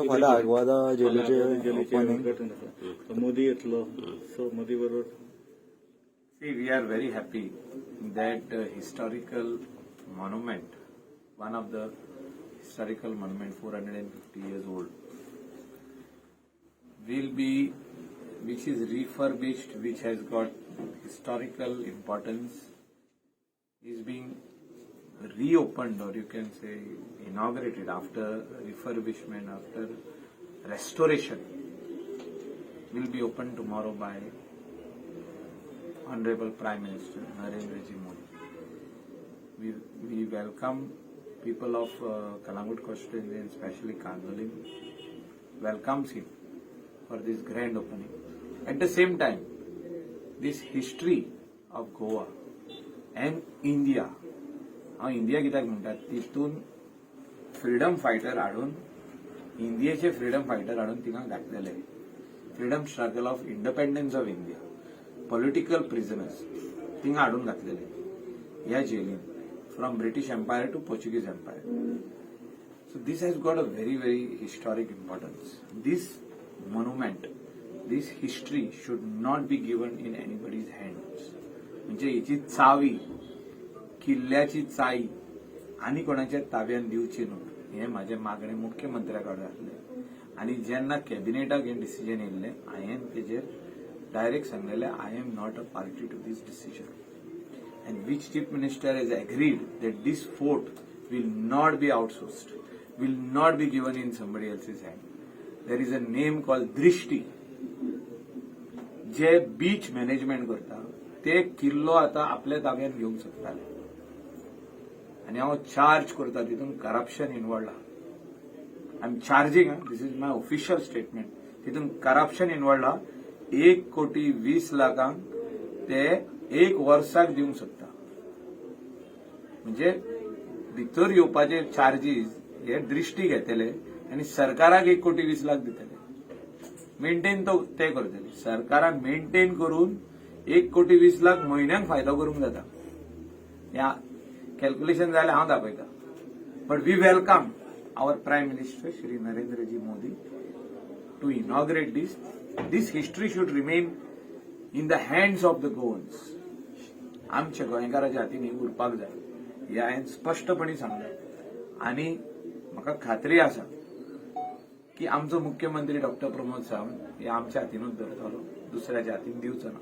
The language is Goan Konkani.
फाल्यां आगवादा जेलीचे जेलीचें ओपनिंग. उद्घाटन आसा. So Modi येतलो, सो मोदी बरोबर. See, we are very happy that historical monument, one of the historical monument, 450 years old, will be, which is refurbished, which has got historical importance, is being reopened, or you can say inaugurated after refurbishment, after restoration, will be opened tomorrow by Honorable Prime Minister Narendra Ji Modi. We welcome people of Calangute constituency and especially Candolim welcomes him for this grand opening. At the same time, this history of Goa and India, हांव इंडिया कित्याक म्हणटा, तितून फ्रिडम फायटर हाडून, इंडियेचे फ्रिडम फायटर हाडून थिंगा घातलेले, freedom struggle of independence of India, political prisoners थिंगा हाडून घातलेले ह्या Jelin, from British Empire to Portuguese Empire. So this has got a very, very historic importance. This monument, this history should not be given in anybody's hands. म्हणजे हिची चावी, किल्ल्याची चावी आनी कोणाच्या ताब्यान दिवची न्हू, हें म्हाजें मागणें मुख्यमंत्र्या कडेन आसलें. आनी जेन्ना कॅबिनेटाक हें डिसिजन येयल्लें, हांवें तेजेर डायरेक्ट सांगलेलें, I am not a party to this decision, and which Chief Minister has agreed that this fort will not be outsourced, will not be given in somebody else's hand. There is a name called Drishti, J beach management करता, ते किल्लो आता आपल्या ताब्यात घेवंक सोदताले. आनी हांव चार्ज करता, तितून करप्शन इन्वॉल्ड आहा. I am charging, this is my official statement. तितून करप्शन इन्वॉल्ड आहा. 1 कोटी 20 लाखांक ते एक वर्साक दिवंक शकता. म्हणजे भितर येवपाचे चार्जीस हे दृश्टी घेतले आनी सरकाराक 1 कोटी 20 लाख दितले. मेंटेन तो ते करतले. सरकारान मेंटेन करून 1 कोटी 20 लाख म्हयन्याक फायदो करूंक जाता. ह्या कॅल्क्युलेशन जाल्यार हांव दाखयता. But we welcome our Prime Minister Shri Narendraji Modi to inaugurate this. This history should remain in the hands of the Goans. आमच्या गोंयकाराच्या हातीन ही उरपाक जाय, हे हांवें स्पश्टपणी सांगलें. आनी म्हाका खात्री आसा की आमचो मुख्यमंत्री डॉक्टर प्रमोद सावंत हे आमच्या हातीनूच धरतलो, दुसऱ्याच्या हातीन दिवचो ना.